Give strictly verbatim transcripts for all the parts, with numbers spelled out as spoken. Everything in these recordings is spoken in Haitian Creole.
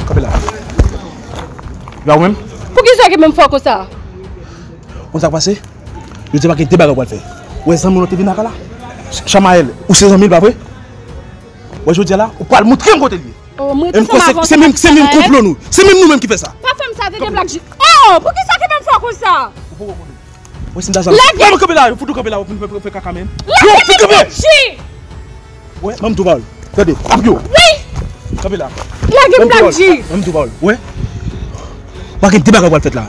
Kanpe la. La ou menm? Poukisa ki menm fò konsa? Konn sa k pase? Yo te pa gen de bagay w pral fè. Ou wè zanmi w te vin lakay la? Chamael, ou se zanmi l, pa vre? Wè jodi a la, ou pral montre m kote l ye. Oh, mwen te sanm avanse. Se menm, se menm konplo nou. Se menm nou menm ki fè sa. Pa fè m sa, te gen blak ji. Oh, poukisa ki menm fò konsa? Ou poko konnen. Wè si m ta zanmi. Lage! Wè, kanpe la, fout ou kanpe la, ou fin fè, fè, fè kaka menm. Lage m, blak ji! Wè, ban m tou pawòl. Tande, ap yo. Wi! Kanpe la. Lage m, blak ji! Ban m tou pawòl. Wè. Pa gen de bagay w pral fèt la.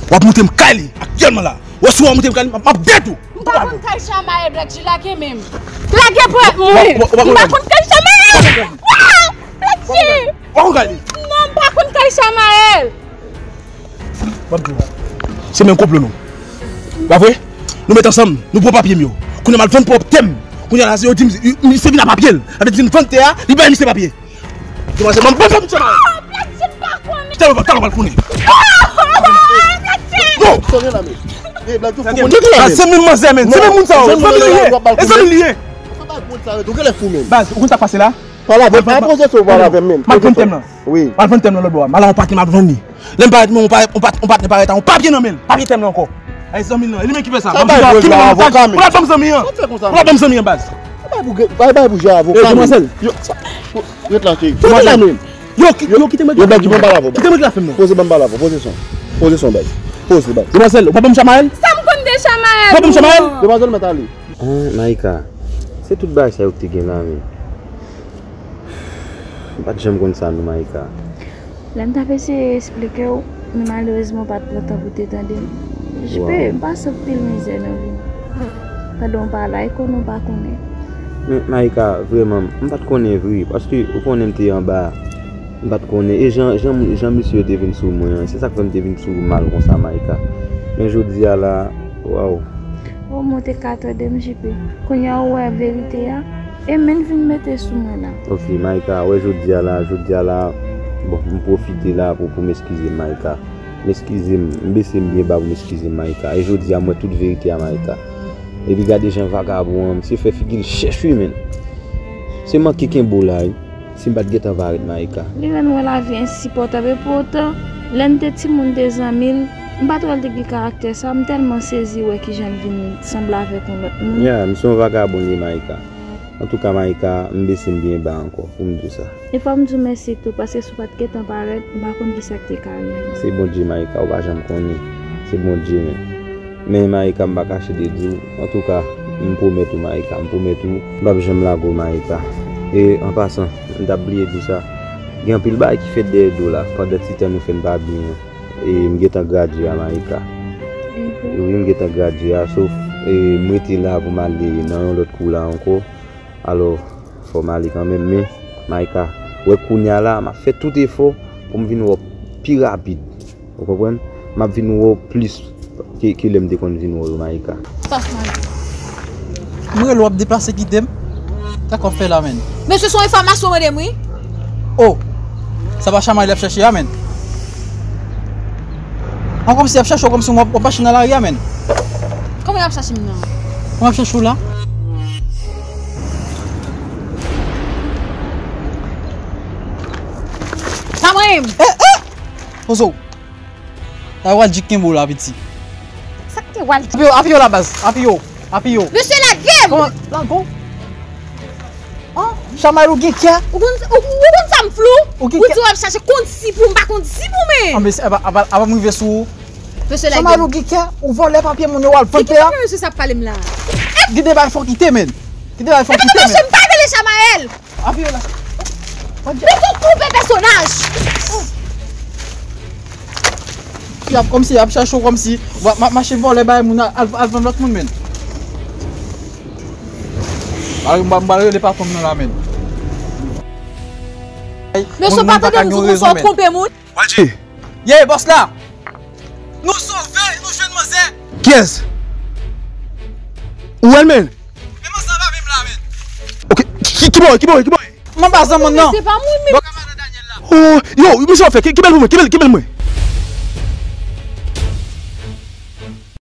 W ap montre m kay li, aktyèlman la. Wè si w ap montre m kay li, m ap, m ap dèt ou. M pa konn kay Chamael, blak ji, lage menm. Lage pou mwen. M pa konn kay Chamael. Blak ji. Ou pa konn kay li? Non, m pa konn kay Chamael. M ap di w. Se menm konplo nou. Pa vre? Nou met ansanm, nou pran papye m yo. Kounye a m al vann pwòp tè m. Kounye a la, se yo di m, misye vin ak papye l. Sa vle di m vann tè a, li bay misye papye. Demwazèl, ban m, ban m, ban m, ban m. Talè w pral konnen. Non! Sa gen la, men. Eh, blak, ou fou, men. Se menm manzè, men. Se menm moun sa yo. Zanmi l ye. E zanmi l ye. Sa pa bon, sa, ou genlè fou, men. Baz, ou konn sa k pase la? Pale avè m, pa poze sou pale avè m, men. M ap vann tè m nan. Wi. M al vann tè m nan lòt bò a. M al la yon patnè, m ap vann li. Lè m parèt, men yon pa-, yon pat-, yon patnè parèt la, yon papye nan men l. Papye tè m nan ankò. Ay, zanmi l nan. E li menm ki fè sa. Sa bay pou jwe avoka, men. Ou la ban m zanmi an. Ou la ban m zanmi an, baz. Sa bay pou, bay, bay pou jwe avoka, men. Demwazèl. Yo, ret la, cheri. Demwazèl. Yo, ki-, yo, kite mwen. Yo, bèl, ban m pale avè w, baz. Kite mwen ki la fè m nan. Poze, ban m pale avè w. Poze son. Poze son, baz. Poze, baz. Demwazèl, ou pa ban m Chamael? Sa m konn de Chamael? Ou pa ban m Chamael? Demwazèl, mèt ale. Ah, Maïka, se tout bagay sa yo ki te gen la, men. M pa t janm konn sa non, Maïka. Lè m t ap eseye esplike w, men malerezman w pa t pran tan pou te tande m. J P, m pase anpil mizè nan vi m. Pandan w pa la, e konnen w pa konnen. Men, Maïka, vrèman, m pa t konnen vre, paske ou konnen m te anba. M pa t konnen. E jan, jan, jan misye yo te vin sou mwen an, se sa k fè m te vin sou ou mal konsa, Maïka. Men jodi a la, waw. O, mwen te ka tande m, J P. Kounye a ou wè verite a, e men vin mete sou mwen la. Ok, Maïka, wè jodi a la, jodi a la, bon, m pwofite la pou, pou m eskize m, Maïka. M eskize m, m bese m byen ba pou m eskize m, Maïka. E jodi a, m wè tout verite a, Maïka. Epi gade jan vagabon an, misye fè figi l chèch wi, men. Se manke kenbe w la, wi. Si m pa t gentan parèt, Maïka. Li rann wè lavi ensipòtab, e pou otan, lè n te timoun te zanmi l, m pa t wè l te gen karaktè sa, m tèlman sezi wè kijan l vin sanble avèk yon lòt moun. Ya, misye yon vagabon li ye, Maïka. Antouka, Maïka, m bese m byen ba ankò, pou m di w sa. E fò m di w mèsi tou, paske si w pa t gentan parèt, m pa konn kisa k te ka rive. Se Bondye, Maïka, ou pa janm konnen. Se Bondye, men. Men Maïka, m pa kache de di w. Antouka, m pwomèt ou, Maïka, m pwomèt ou, m p ap janm lage w, Maïka. E, an pasan, m t ap bliye di w sa. Gen anpil bagay ki fèt dèyè do w la, pandan ti tan nou fè n pa byen an. E, m gentan gradye a, Maïka. Mhm. Wi, m gentan gradye a, sof, e, m rete la pou m ale nan yon lòt kou la ankò. Alò, fò m ale kanmenm, men, Maïka, wè kounye a la, m ap fè tout efò pou m vin wè w pi rapid. Ou konprann? M ap vin wè w plis ke, ke lè m te konn vin wè w yo, Maïka. Sa, Maïka. M rele w ap deplase kite m. Sa k w ap fè la, menn? Mesye, se yon enfòmasyon w mande m, wi. Oh! Sa pa Chamael y ap chèche a, menn? An kòmsi y ap chèche w, kòmsi w ap, w ap mache nan lari a, menn. Kòman y ap chèche m nan? Kòman y ap chèche w la? Sa mwen menm. Eh, eh! Poze w. Sa Waljik kenbe w la, piti. Sa k te Waljik? Apiye w, apiye w la, baz. Apiye w. Apiye w. Mesye, lage m! Kòman? Lage w? Ah, Chamael, ou gen kè? Ou konn, ou, ou konn sa m flou? Ou gen kè? Ou di w ap chache kont si pou m pa kont si pou men. Ah, mesye, apa, apa, apa m rive sou ou? Mesye, lage m. Chamael, ou gen kè? Ou vòlè papye moun yo, w al vann tè a? Ki papye mesye sa ap pale m la? Gen de bagay fò w kite, menn. Gen de bagay fò w kite, menn. Epi mesye, m pa rele Chamael. Apiye la. Mesye, koupe pèsonaj. Y ap kòmsi, y ap chache w kòmsi. W ap, m ap mache vòlè bay moun al, al, al vann lòt moun, menn. M pral, m pral rele patwon m nan la, menn. Mesye, pa tande m di w konsa w twonpe moun. Waljik. Ye, bòs la. Nou sove, nou jwenn manzè. Kiyès? Ou wè l, menn? Men manzè pa menm la, menn. Ok, ki, ki bò, ki bò, ki bò? M anba zanmann nan. Se pa mwen menm. Bò ka madan Daniel la. Oh, yo, mesye w ap fè, ki, ki bèl pou mwen, ki bèl, ki bèl mwen.